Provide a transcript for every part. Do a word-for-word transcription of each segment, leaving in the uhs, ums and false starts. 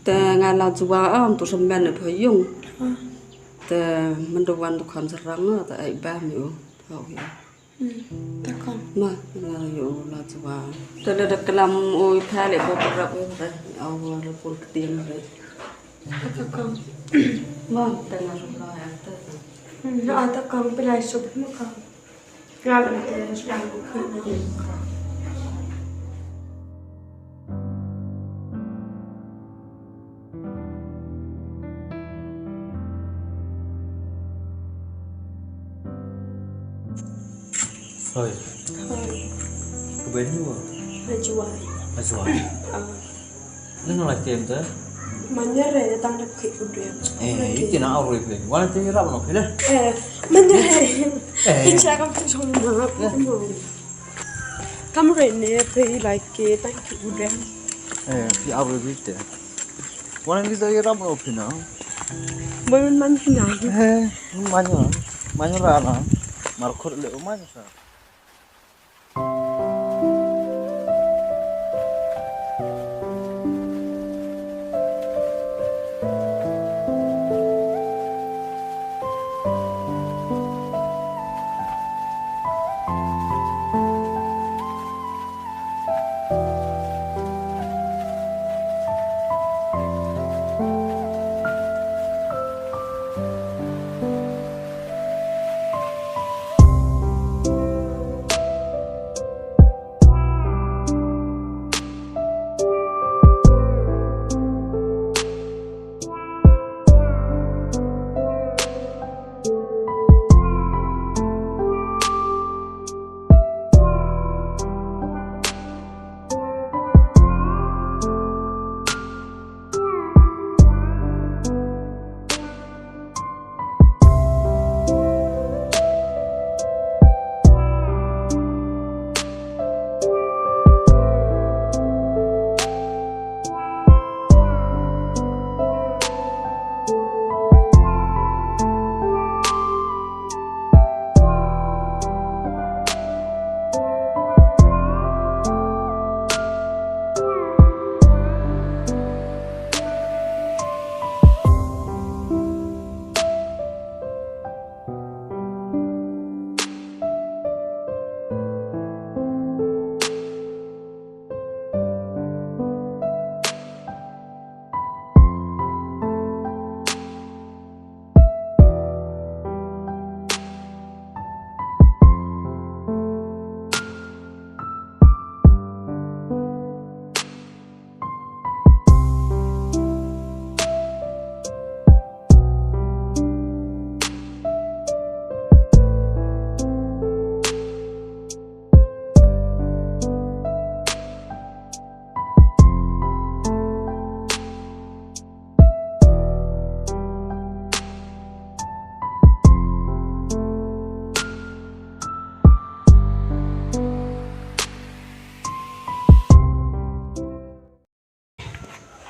Te nga la jua am tu semen ne payung. Te menduan tu kan serang te ai ba mi u. Tau ya. Hmm, takam. Ma, la yu la jua. Te la da kelam u pale ba berap u te. Au la pun ketiang re. Takam. Ma, te nga rum la ya te. Hmm, na takam pilai sup ma kam. Nga la te sup ma kam. Hoi. Hoi. Ka bai ni wa? Ajwa. Ajwa. Ah. Leng la kem ta? Manyar re tang dep ki udre. Eh, iti na arui pe. Wan te rap no pe le. Eh, manyar re. Eh. Insya kam tu song na. Kam re ne pe like tang ki udre. Eh, pi arui pe te. Wan ngi sa ïarap noh phi na. Boy, man man phi na. Eh, man man. Man ra na. Mar khur le man sa.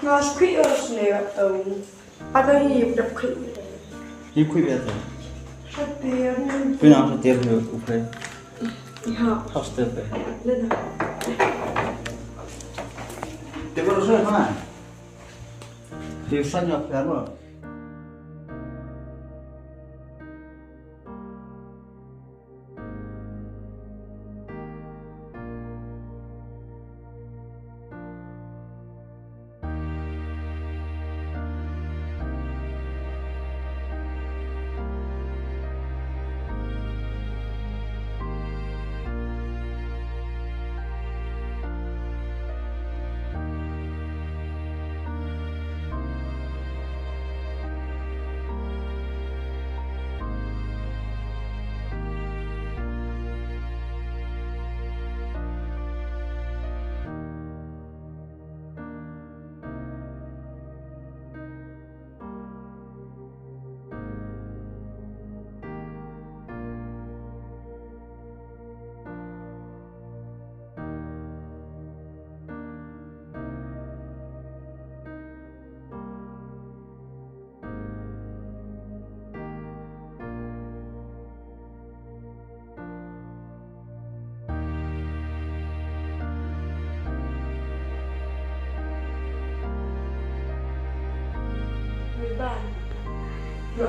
Nga shu khih ïa u sne ïa u. Ata hi ïa u dap khih ïa u. Hi khih ïa u. Shu tiar ni. Phi nang shu tiar ni u phi. Ïa. Hostel phi. Lena. Te ko shu ma. Hi san ïa phi ma.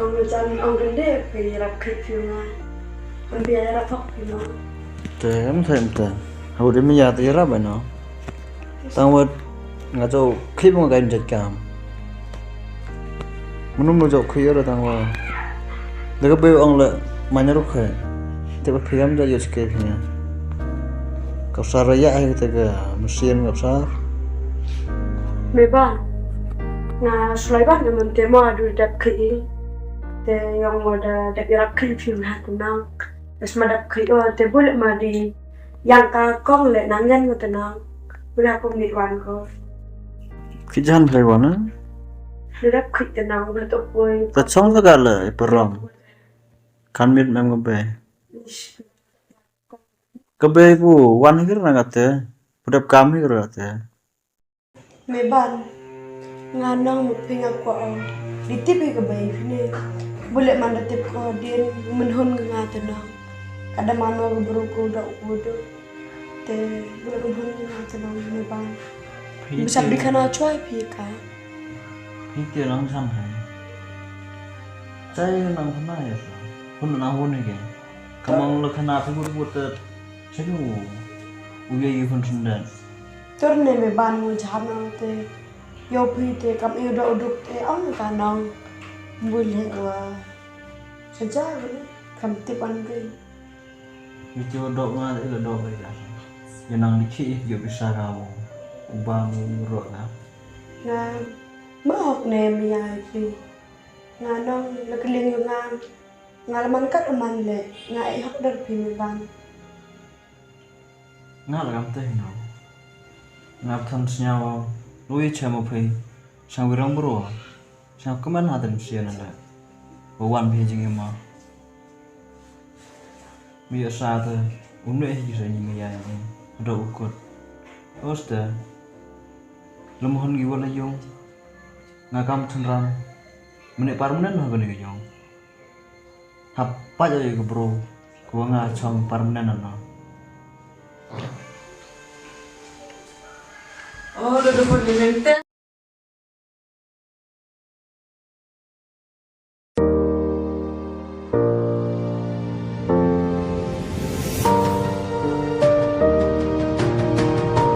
Ong jan ong kende phi rap khit phi nga. Ong phi rap hok phi ma. Te em te em te. Hau de mi ya te rap no. Tang wat nga jo khit mo ga in jat kam. Manu manu jo khit yo tang wa. De ka be ong le manya ru khe. Te ba phi gam ja yo ske phi ya. Ka sar ya ai te ka mesin ka sar. Me ba. Nga sulai ba nga mun te mo adu dap khit. Te yong mo da dap irak khit phi ha tu nang. Te sma dap khit o te bul ma di. Yang ka kong le nang yan mo te nang. Bul ha kong ni wan ko. Ki jan le wan eh. Dap khit te nang bul to poi. Ta chong ta ka le i perong. Kan mit mem ko be. Ka be ku wan hi kra na ka te. Pudap kam hi kra te. Me ban. Nga nang mu phi nga kwah ong. Di tip hi ka bai phi ne. Bule man da tip ko din mun hun nga te nang. Kada mano ka bru ko da u do. Te bule mun hun nga te nang me ban. Bisa bi khana chwai phi ka. Phi te nang san hai. Chai nang khana ya sa. Hun nang hun ke. Kamang lo khana phi bur bur te. Chai u. U ye yu hun sun den. Tur ne me ban mu jam nang te. Yo phi te kam ïoh da u duk te ong ka nong. Bul he wa. Saja kam tip an ke. Ïoh dok nga ïoh dok ka. Ïa nang dikhi ïoh bisa ka mo. Ba mo ro ka. Nga ma hok ne mi ya phi. Nga nong la kling yu nga. Nga la man kat man le nga ai hok dar phi mi ban. Nga la kam te hino. Nga than sñiaw lui che mo phei. Sang wirang bro. Sang kmen ha ten sia na le. Ba wan phi jing ma. Mi ya sa te. Unu eh ji sa ni mi ya ni. Do ukut. Oste. Lemohon gi wala yung. Nga kam than ram. Mene permanent ha bani yung. Hap pa ja yu bro. Ko nga chong permanent no. Oh, do do ko ni mente.